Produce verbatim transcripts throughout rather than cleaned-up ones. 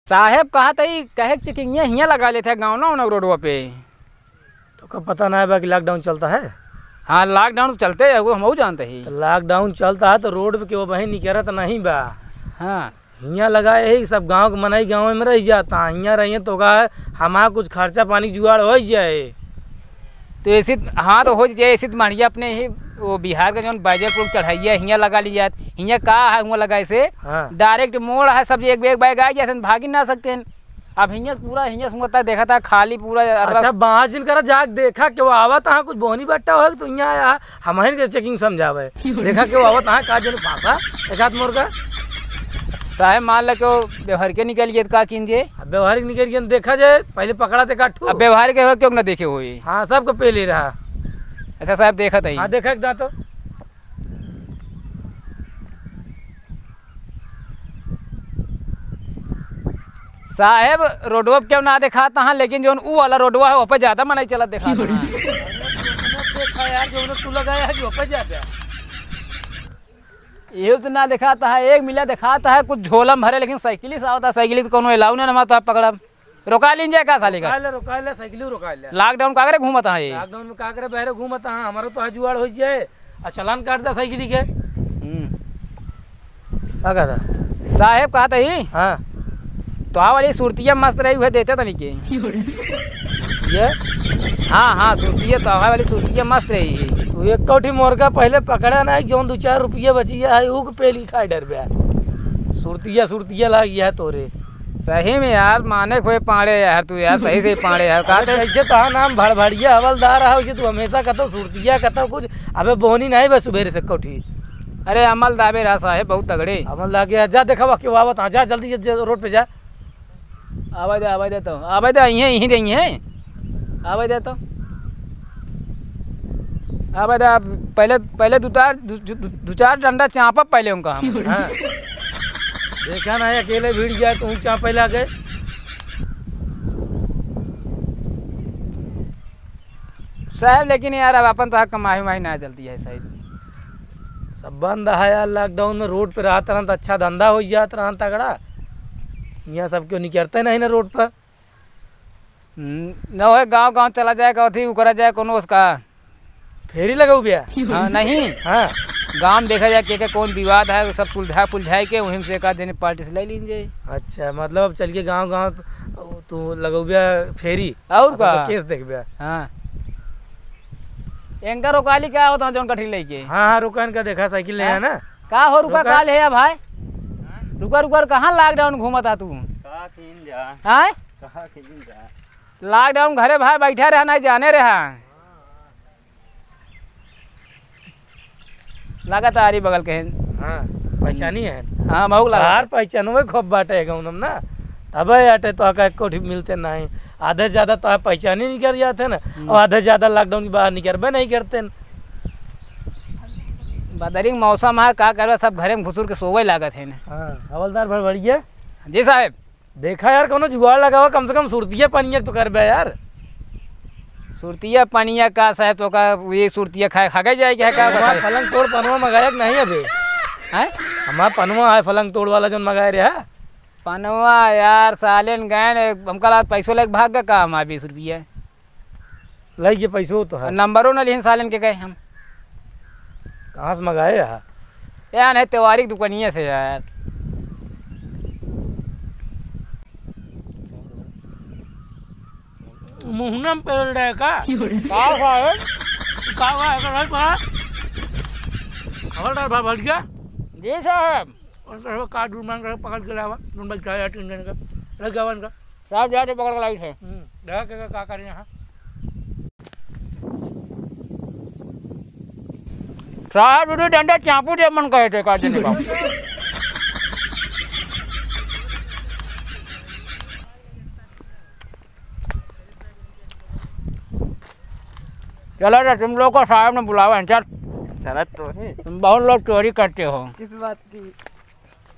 साहेब, कहत हई, कहे के चेकिंग हियाँ लगा लेत है, गाँव ना, ना रोडवा पे। तो का पता ना है बा कि लॉकडाउन चलता है? हाँ, लॉकडाउन तो चलते है, वो हमहू जानते ही। तो लॉकडाउन चलता है तो रोड पे केहू बहिं निकरत नहीं बा। हाँ। हियाँ लगाए है, सब गाँव के मनई गाँव में रह जाता, हियाँ रहिए तो का है, हमारा कुछ खर्चा पानी जुगाड़ हो जाए। तो ऐसे, हाँ, तो हो जाए, ऐसे तो मानिए अपने ही वो बिहार का जौन बैजलपुर चढ़ैया हियाँ लगा ली जात, हियाँ का है, हुआँ लगाए से हाँ। डायरेक्ट मोड़ है, सब एक, एक बैग आ जाए, भागी ना सकते हैं। अब हियाँ पूरा, हियाँ सुनता देखा था खाली पूरा। अच्छा, बाँझ जिन करा, जाके देखा केहू आवत, हाँ, कुछ बोहनी बट्टा हो तो हियाँ आया, हमहिन के चेकिंग समझावे। देखा केहू आवत, हाँ, का जने फांसा, एक हाथ मोर का। साहेब, मान ला केहू व्यवहार के निकल गए तो का कीन जे? अब व्यवहारिक निकल गए, देखा जाए, पहले पकड़ा थे काठू। अब व्यवहारिक हो, क्यों ना देखे होई? हाँ, सबको पहले रहा। अच्छा साहेब, देखत हई। हाँ, देखा एक दाँतो। साहेब, रोडवा पे क्यों ना देखात हाँ, लेकिन जौन ऊ वाला रोडवा है, ओपे ज्यादा मनई चलत देखात हाँ। देखा यार, जौन तू लगाया है, जो पे ज्यादा। ये तो ना देखात है, एक मिला देखात है, कुछ झोलम भरे, लेकिन साइकिल से आवता, साइकिल से कोनो अलाउ ना, ना तो आप पकड़ब। रोका लीन जाए का साले का? रोका ले, रोका ले, साइकिल रोका ले। लॉकडाउन का करे घूमत है ये? लॉकडाउन में का करे बहरे घूमत है? हमारा तो हजुआड़ हो जाए, आ चालान काट दा साइकिल के। हम्म। का कहता? साहेब कहता ही? हाँ। तो आ वाली सुरतिया मस्त रही, उहे देते तनी के। ये? हाँ, हाँ, सुरतिया तो आ वाली सुरतिया मस्त रही। तू एक कौठी मोरगा पहले पकड़ा ना, जौन दो चार रुपया बची है, ऊ के पेली खाए डर बे। सुरतिया, सुरतिया लाग गया तोरे। सही में यार, माने कोई पाड़े यार, तू यार, सही से ही पाड़े यार। अरे कहते कैसे तो नाम भड़भड़िया हवलदार है, उसे तू हमेशा कहतो सुरतिया, कहतो कुछ। अबे बोहनी नहीं बस सुबेरे से कौठी। अरे अमल दाबे रहा साहेब, बहुत तगड़े। अमल दागे, जा देखा, वाह, केहू आवत, हाँ, जा जल्दी से, जा, रोड पे जा। आवे दे, आवे दे तो, आवे दे, इहें, इहें दे, इहें। आवे दे तो। आवे दे, अब पहले, पहले दो चार, दो, दो, दो, दो चार डंडा चापब पहले उनका हम। हाँ। देखा ना, अकेले भिड़ जाए तो ऊँचा पहले आके। साहेब, लेकिन यार, अब अपन तो हक कमाई उमाई ना चलती है, सही। सब बंद है यार, लॉकडाउन में रोड पे रहत रहन तो अच्छा धंधा हो जात रहन तगड़ा। यहाँ सब क्यों निकरते नहीं ना रोड पर। हम्म, न होए गाँव गाँव चला जाए, कथी उ करा जाए, कोनो उसका। फेरी लगाऊ बिया? हाँ, नहीं। हाँ। गाँव में देखा जाए के, के कौन विवाद है, वो सब सुलझा फुलझाए के वहीं से एक आध जने पार्टी से ले लीन जाए। अच्छा, मतलब अब चल के गाँव गाँव तू, तू लगाऊ बिया फेरी? और का? केस देख बिया। हाँ। एंकर रोकाली का होता है जौन कठिन लेके? हाँ, हाँ, रुका इनका, देखा साइकिल ले हाँ? है ना? का हो रुका, रुका। का ले है भाई? रुका, रुका, रुका, कहाँ लॉकडाउन घूमत है तू? का कीन जा? हाँ? का कीन जा? लॉकडाउन घरे भाई बैठा रहा, नहीं जाने रहा। लागत आरी बगल के हैं। हाँ, पहचानी है। हाँ, महू लागत। यार, पहचानो में खूब बाटे है गाँव में ना। तबे आटे तो आका एक कोठी मिलते नहीं। आधे ज्यादा तो आप पहचानी निकर जाते ना, हम्म। और आधे ज्यादा लॉकडाउन के बाहर निकरबे नहीं करते हैं। बदरी के मौसम है, का करबे, सब घरे में घुसुर के सोवे लागत है ना। हाँ, हवलदार भड़भड़िया। जी साहेब। देखा यार, कोनो जुगाड़ लगावा, कम से कम सुरतिया पनिया तो करबे यार। सुरतिया पनिया का साहेब, तो का ये सुरतिया खाए, खा के जाए क्या, का पनवा, बता? पलंग तोड़ पनवा मंगाया कि नहीं अबे? हैं? हमार पनवा है, पलंग तोड़ वाला जोन मंगाए रहे है। पनवा यार, सालेन गए ने, हमका लात पैसो लेके भाग गए का हमार बीस रुपया। लई के पैसो तो है। नंबरो न लिहिन सालन के कहे हम। कहाँ से मंगाए है? यार नहीं, त्योहारी की दुकानिया से यार। मुहना में पेल रहे का? का हुआ है? का हुआ है? का भाई पड़ा? हवलदार भड़भड़िया? जी साहब। और तो का दूर मांग रहे, पकड़ के लावा, तुम बच जाए, तीन दिन का, लग जावा इनका। साहब, जाके पकड़ के लाई थे। हम्म, देखा के का करें यहाँ। साहब, दीदी डंडा चापू दे मन कहे थे, का देने का। चला जा, तुम लोग को साहब ने बुलावा है, चल। चला तो है। तुम बहुत लोग चोरी करते हो। किस बात की?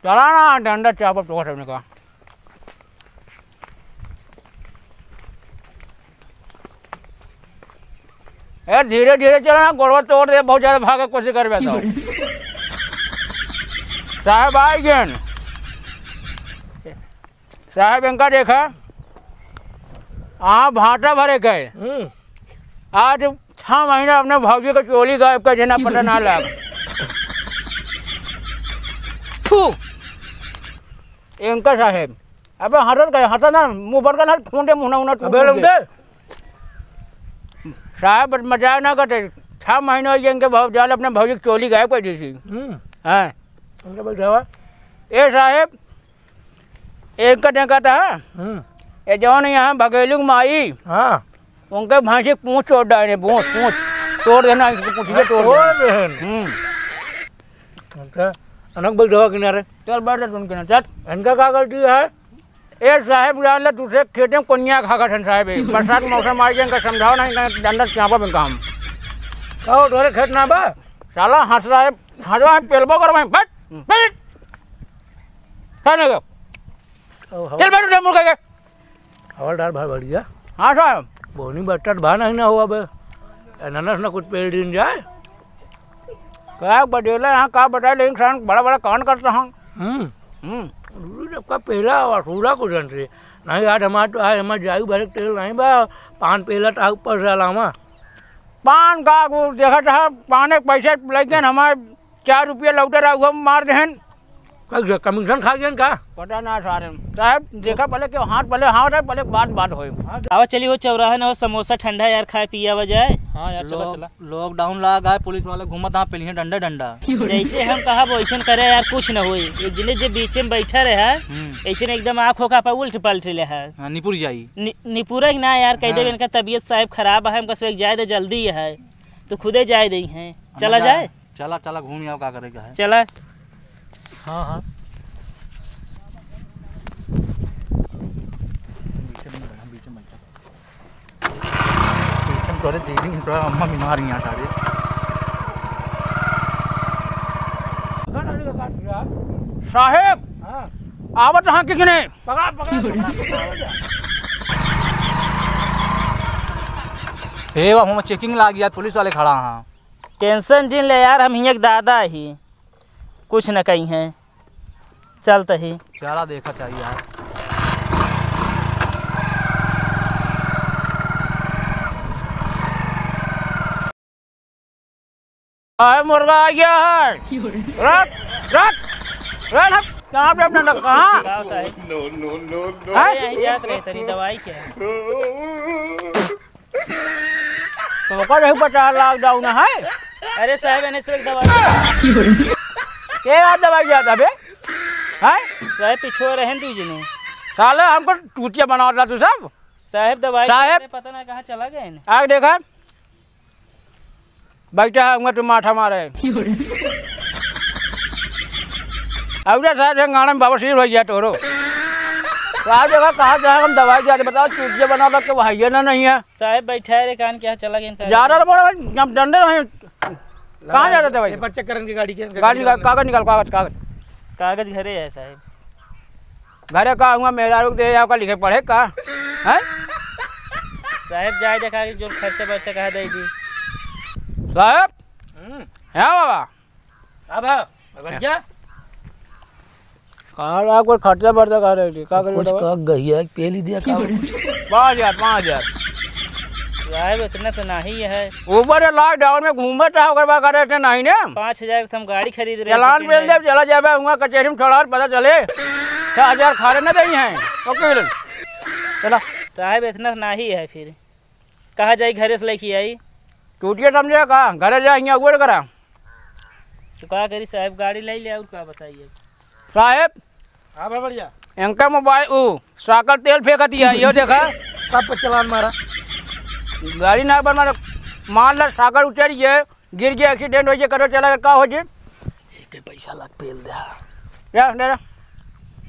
चला ना, डंडा चापा तोड़ सबने का। ए, धीरे धीरे चला ना, गोड़वा तोड़ दे, बहुत ज्यादा भागे कोशिश करबे तो। साहब आई गेन। साहेब, इनका देखा, आप भाटा भरे गए। हम्म। आज छह महीना अपने भौजी के चोली गायब कर देना, पता ना लाग। थू। इनका साहेब, अबे हटत गए, हटा ना, मुंह बंद कर ना, खून दे, मुंह ना, उन्हें अबे खून दे। लौंडे। साहेब, मजाक ना करते, छह महीना हो गए इनके भौ-, जाल अपने भौजी के चोली गायब कर दी थी। हम्म। हाँ। उनका बैठावा। ए साहेब, एक का देखा था, हम्म। ये जौन यहाँ भगेलू के माई, हाँ। उनके भैंसी के पूँछ तोड़ डाले, पूँछ, पूँछ तोड़ देना, इनकी पूँछिए तोड़ तोड़ देना। देन। हम्म। अच्छा, अनक बैठवा किनारे। चल बैठ जा तुम किनारे, चल। इनका का गलती है? ए साहेब, जान ले, दूसरे खेते में कोनिया खा खात हन साहेब, ए। बरसात के मौसम आ गया, इनका समझाओ ना, इनका डंडा चापब इनका हम। का हो, तोरे खेत ना बा? साला हंस रहा है, हंस रहा है, पेलबो करवाई, बैठ, बैठ। खाने का। ओ, हवा-, चल बैठ उधर मुड़ के। हवलदार भाई बढ़िया। हाँ साहब। बोनी बट्टत भा नहीं ना हुआ बे। अनानास ना कुछ पेल दिन जाए। का बडेला यहाँ का बताए, लेकिन इंसान बड़ा बड़ा कांड करता हूँ। हम्म। हम्म। जब का पहला वसूला को जन से। नहीं यार, हमार तो, आज हमार जायू भरे के तेल नहीं बा, पान पहला तो ऊपर से अलावा। पान का गुड़ देखत है, पाने के पैसे लेके हमार चार रुपया लौटे रहा, वो मार देहन। का ग-, कमीशन खा गए का? पता ना सारे। साहब, देखा पहले क्यों हाथ पहले, हाथ है पहले, बात, बात होए। आवा चली हो चौराहे ना हो, समोसा ठंडा यार, खाए पिए आवा जाए। हाँ यार, चला, लॉक-, चला। लॉकडाउन लगा है, पुलिस वाले घूमत हाँ पेलिए डंडा, डंडा। जैसे हम कहा वैसन करे यार, कुछ न होई। ये जिले जे बीचे में बैठा रहे है, हम्म। ऐसे ने एकदम आँख होका पर उल्ट पलट ले है। हाँ, निपुर जाई। नि-, निपुरे ना यार, कह दे हाँ। इनका तबीयत साहब खराब है, हमका सब एक जाए दे जल्दी है, तो खुदे जाए दे हैं। चला जाए? चला, चला, घूम आओ, का करे का है। चला। हाँ, हाँ। पीछे में बैठा, पीछे में बैठा। पीछे में तोरे दीदी, तोरा अम्मा बीमार ही आ सारे। साहेब, हाँ। आवत हाँ कि नहीं? पकड़ा, पकड़ा, पकड़ा, पकड़ा, पकड़ा। हे बाबू, हम checking लाग गया, पुलिस वाले खड़ा हाँ। Tension जिन ले यार, हम हियाँ के दादा ही, कुछ न कही हैं, चलत ही। चला देखा चाहिए यार। आए मुर्गा आ गया है। रख, रख, रख, हट, कहाँ पे अपना लग-, कहाँ? गाँव साहब। No, no, no, no। हैं? अरे, यहीं जात रहे तनी दवाई के। तो ओकर नहीं पता lockdown है? अरे साहब, एने से एक दवाई। के यार दवाई जाता बे? हैं? साहब, पिछुआ रहन दीजिए ना। साला हमको चूतिया बनावत रहा तू सब। साहब, दवाई साहब। पता ना कहाँ चला गए हैं। आग देखा। बैठा है, हुआं तो माठा मारे। अब रे साहब, ये गाना में बवासीर हो गया तोरो। साहब, देखा, कहा जाए, हम दवाई जाते, बताओ, चूतिया बना लग के वो है ये ना नहीं है। साहब, बैठा है रे, कान के यहाँ चला गया इनका। जा रहा था, बोला, हम डंडे हैं। कहाँ जा रहे थे भाई? पेपर चेक करन के गाड़ी के, गाड़ी निकाल, कागज निकाल, कागज, कागज। कागज घरे है साहब। घरे का हुआ, मेहरारू के दे जाओ का, लिखे पढ़े का? हैं? साहेब, जाए देखा कि जो खर्चा बर्चा कहा दे दी। साहेब? हम्म। हाँ बाबा। का बा? बढ़िया? कहाँ रहा कोई खर्चा बर्चा कहा दे दी? का करी कुछ बाबा? का गहिया पेली दिया का? पाँच हजार, पाँच हजार। साहेब, इतना तो नहीं है। ऊपर से lockdown में घूमत है, ओकर बाद करे थे नहीं ने। पाँच हजार के हम गाड़ी खरीद रहे चालान second पेल hand। देब, चला जाबे, हुआं कचेरी में छोड़ा, पता चले। छह हजार खारे न देई हैं। OK, चला। साहेब, इतना नहीं है फिर। कहाँ जाई, घरे से लेके आई? चूतिया समझे का? घरे जा, हियां अगुअर करा। तो का करी साहेब, गाड़ी ले ले, और का बताइए? साहेब, हाँ भाई, बढ़िया। इनका मोबाइल, ऊ, साकर तेल फेंकत ही है, यो देखा। सब पे चालान मारा। गाड़ी ना बन मारा, मान ला साकर उतर गए, गिर गए, accident हो गए, करो चला, का हो जी? एक पैसा लाख पेल दे। या, दे दे।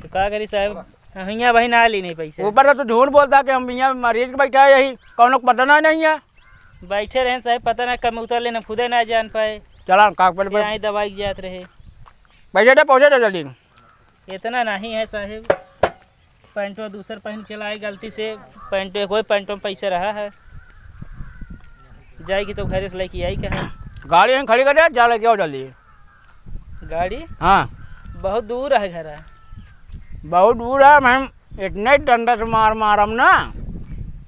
तो का करी साहेब, हियाँ भाई ना ली नहीं पैसा। ऊपर से तो झूठ बोलता कि हम हियाँ मरीज के बैठा है यही, कौनो को पता ना नहीं है। बैठे रहे साहेब, पता ना कब उतर लेना, खुदे ना जान पाए। चला, कागज पहले कि आई दवाई के जात रहे। पैसे दे, पहुँचे दे जल्दी। इतना नहीं है साहेब, पैंटवा दूसर पहन चला आए गलती से, पैंट एक वही पैंटवा में पैसा रहा है, जाएगी तो घरे से लेके आई कहे। गाड़ी यहीं खड़ी कर दे, जा लेके आओ जल्दी। गाड़ी? हाँ। बहुत दूर है घर है। बहुत दूर है, मैं इतने डंडा से मार मारम ना,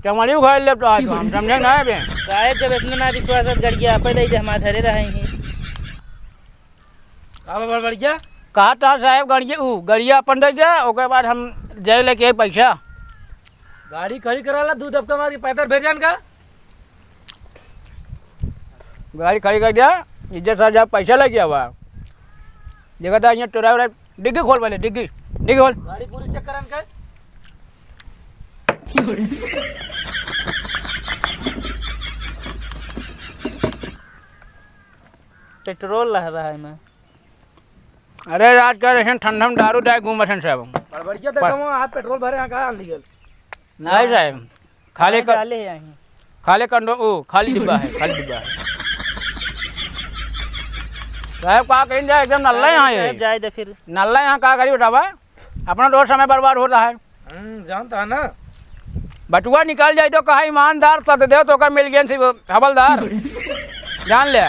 चमड़ी उखाड़ लेब तो आज हम, समझे ना बे? साहेब, जब इतना ना विश्वास है, गड़िया आपे दे दे, हमारे धरे रहे ही। का बा बड़बड़िया? कहा था साहेब, गड़िया, ऊ, गड़िया अपन दे दे, ओके बाद हम जाए लेके आई पैसा। गाड़ी खड़ी करा ला, दू दबका मार के पैदल भेजन का? गाड़ी खड़ी कर दिया, इज्जत साथ जा, पैसा लग गया हुआ। देखा था, यहाँ टोरा उरा, डिग्गी खोल पहले, डिग्गी, डिग्गी खोल। गाड़ी पूरी चेक करन के। पेट्रोल लह रहा है मैं। अरे, आजकल ऐसे ठंडा में दारू दाए घूमत हन सब। बड़बड़िया पर देखो, आप पेट्रोल भरे यहाँ का अनलीगल? नहीं साहेब, खाली क-, डाले हैं यहीं। खाली कंडो-, ओ, खाली डिब्बा है, खाली डिब्बा है। साहेब, का कहीं जाए, एकदम नल्ला यहाँ है। साहेब, जाए दे फिर। नल्ला यहाँ का करी बतावा? अपना तो समय बर्बाद होता है। हम्म, जानता है ना। बटुआ निकल जाए तो कहा ईमानदार सत देव तो का मिल गया सी हवलदार। जान ले,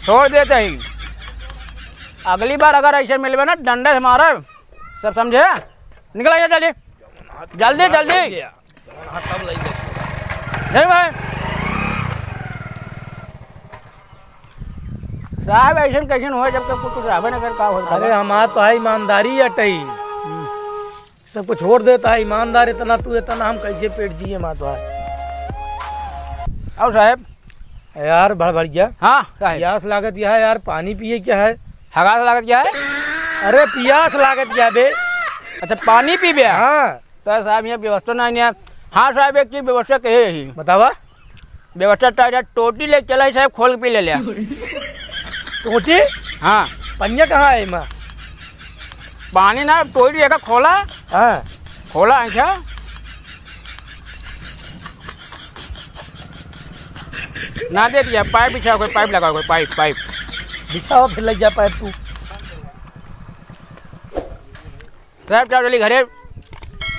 छोड़ देते ही। अगली बार अगर ऐसे मिलबे ना, डंडे से मारे, सब समझे? निकल आइए जल्दी, जल्दी, जल्दी। जवन हाथ तब लई जाए। नहीं भाई। साहब, ऐसन कैसन हो, जब तक कुछ रहबे न कर, का हो? अरे, हमार तो है ईमानदारी अटई। हम्म। सब कुछ छोड़ देता है, ईमानदार इतना, तू इतना, हम कैसे पेट जिए, माँ तो है। आओ साहब। यार, भड़भड़िया। हाँ, साहब। प्यास लागत यह है यार, पानी पिए क्या है? हगास लागत क्या है? अरे, प्यास लागत क्या बे? अच्छा, पानी पीबे? हाँ। तो साहब, यहाँ व्यवस्था नहीं है। हाँ साहब, एक चीज व्यवस्था कहे ही। बतावा। व्यवस्था तो है, टोटी ले चला ही साहब, खोल के पी ले लिया। टोटी? हाँ। पनिया कहाँ है इमा? पानी ना, टोटी एक खोला। हाँ। खोला है क्या? ना दे दिया, पाइप बिछाओ, कोई पाइप लगाओ, कोई पाइप, पाइप। बिछाओ, फिर लग जा पाइप तू। साहब, जाओ जल्दी घरे।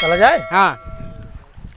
चला जाए? हाँ।